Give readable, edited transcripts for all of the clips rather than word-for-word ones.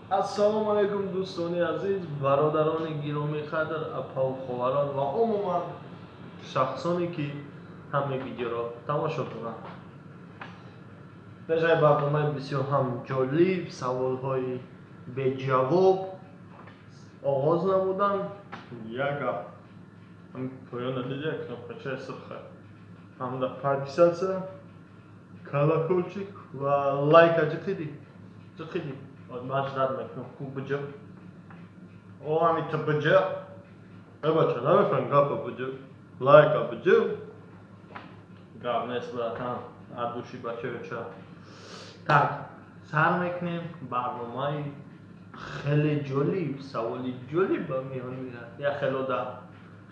Ассалому алайкум, дӯстони азиз, бародарони гиромиқадр, апаву хоҳарон ва умуман шахсоне, ки ҳамин видеоро тамошо доранд. Пешаи барномаи бисёр ҳам ҷолиб, саволҳои беҷавоб оғоз намудам. Як гап: ҳамин поёна диди, як кнопкачаи сурха, ҳамда подписаться, колокольчик ва лайка ҷиқиди, ҷиқиди. Ман ждать мекунам, ку биҷа. О, ҳами ту биҷа. Э, бача, намефаҳм гапа, биҷа, лайка биҷа. Гап нест, братан, от души, бачаёча. Так, сар мекунем барномаи хеле ҷолиб, саволи ҷолиб ба миён меяд. Як хело да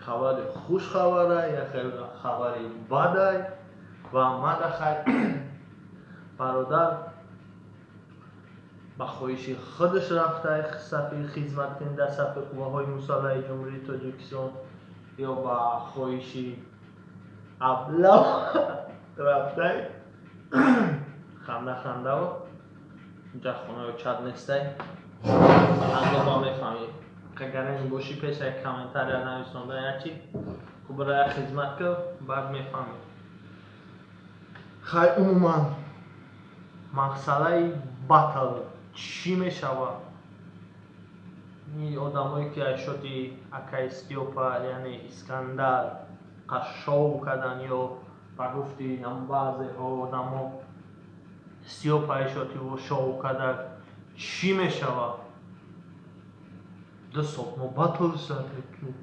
хабари хушхабара, як хело да хабари бадай ва мада. Хай, бародар ба хоҳиши худаш рафта сафи хизмат кунед дар сафи қувваҳои мусаллаҳи Ҷумҳурии Тоҷикистон ё ба хоҳиши аблав рафтай. Ханда хандао, инҷа хонаи чат нестай, андома мефаҳмӣ. Агарани бошӣ, пеш як комментария нависонда, ячи кубра як хизмат кар, баъд мефаҳмӣ. Хай, умуман масъалаи батл чӣ мешавад? Ин одамое, ки аз шоти акаи Стёпа, яъне Искандар, қашшов кардан ё ба гуфти баъзеҳо одамо Стёпа шоти ӯ шоу карда, чӣ мешавад? 2 сол мо батл сар мекунем,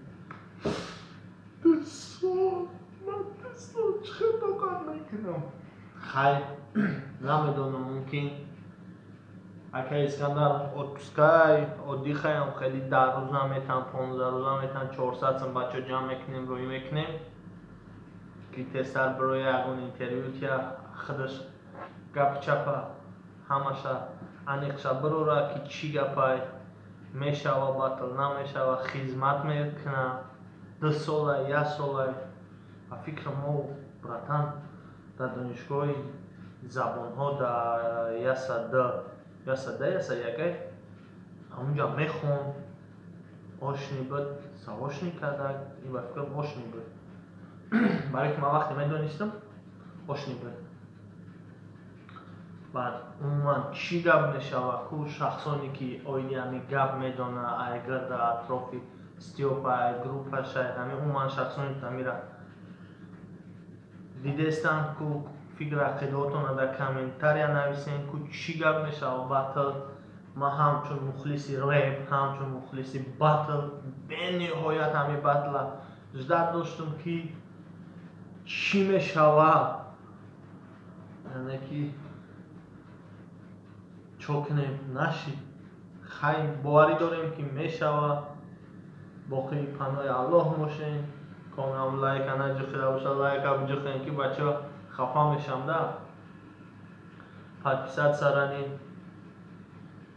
2 сол. Ман 2 сол чӣ хел тоқат мекунам? Хай, намедонам, мумкин акай Искандар отпускай, отдыхаям, хеле 10 рӯза метан, 15 рӯза метан, 400 сум бача ҷамъ мекунем, рӯӣ мекунем, ки тезтар бирои ягон интервю тия, худаш гапи чапа ҳамаша аниқша бирора, ки чӣ гапай, мешава батл, намешава, хизмат мекуна 2 сола, як солай. Ба фикри мо, братан, дар донишгоҳи забонҳо, дар ясад ясада яса якай ҳамунҷа мехонд, ошни буд, савошни карда. Ин ба фикрам ошни буд, барое ки ман вақте медонистам, ошни буд. Баъд умуман чӣ гап мешава? Ку шахсоне, ки оиди ҳамин гап медона, ай гирда атрофи Стёпа, ай группашай, ҳамин умуман шахсоне, ки ҳамира дидестанд, ку фикр ақидаотонро дар комментария нависен, ку чӣ гап мешава батл. Ман ҳамчун мухлиси реп, ҳамчун мухлиси батл бениҳоят ҳамин батла ждать доштум, ки чӣ мешава, яъне ки чо кунем, нашид. Хай, боварӣ дорем, ки мешава. Боқӣ паноҳи Аллоҳ бошем. Комам лайка наҷухида боша, лайка биҷухем, ки бачаҳо хафа мешам да. Подписаться ранед.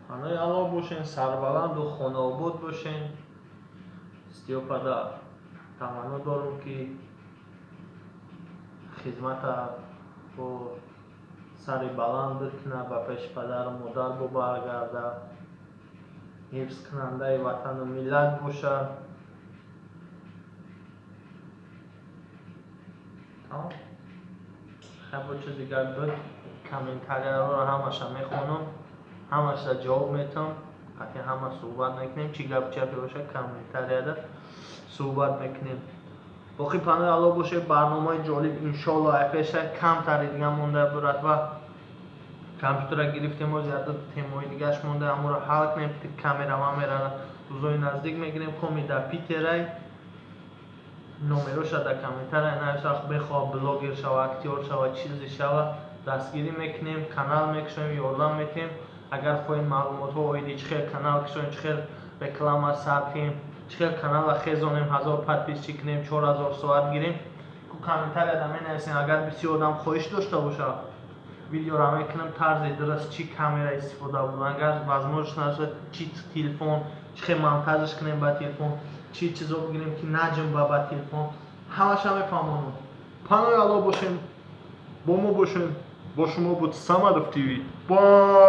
Паноҳи Аллоҳ бошен, сарбаланду хонаобод бошен. Стёпада таманно дорум, ки хизмата бо сари баланд бикунад, ба пеши падару модар бубаргарда, ҳифзкунандаи ватану миллат бошад. Тамом. Хай, бо чизи дигар буд, комментарияҳоро ҳамаша мехонам, ҳамаша ҷавоб метавам, қатъи ҳама суҳбат мекунем. Чӣ гап чапе бошад, комментарияда суҳбат мекунем. Боқӣ паноҳи Аллоҳ бошед. Барномаи ҷолиб иншоалло айпеша камтари дига монда бурад ва компютера гирифтем, оз яду темаҳои дигааш монда, ҳамонро ҳал кунем, камера вамера рӯзои наздик мегирем. Коми дар Питерай, номероша дар комментария нависа, бехоҳад блогер шава, актёр шава, чизе шава, дастгирӣ мекунем, канал мекушоем, ёрдам метиҳем. Агар хоҳед маълумотҳо оиди чӣ хел канал кушоем, чӣ хел реклама сар кунем, чӣ хел каналро хезонем, 1000 подписчик кунем, 4000 соат гирем, ку комментарияда менависем. Агар бисёр одам хоҳиш дошта бошад, видеоро мекунам, тарзи дуруст, чӣ камера истифода бурдан, агар возможност нашад, чӣ телефон, чӣ хел монтажаш кунем ба телефон, чӣ чизо бигирем, ки наҷунба ба телефон, ҳамаша мефаҳмонам. Паноҳи Аллоҳ бошем, бо мо бошем. Бо шумо буд Самадов ТВ. Бай.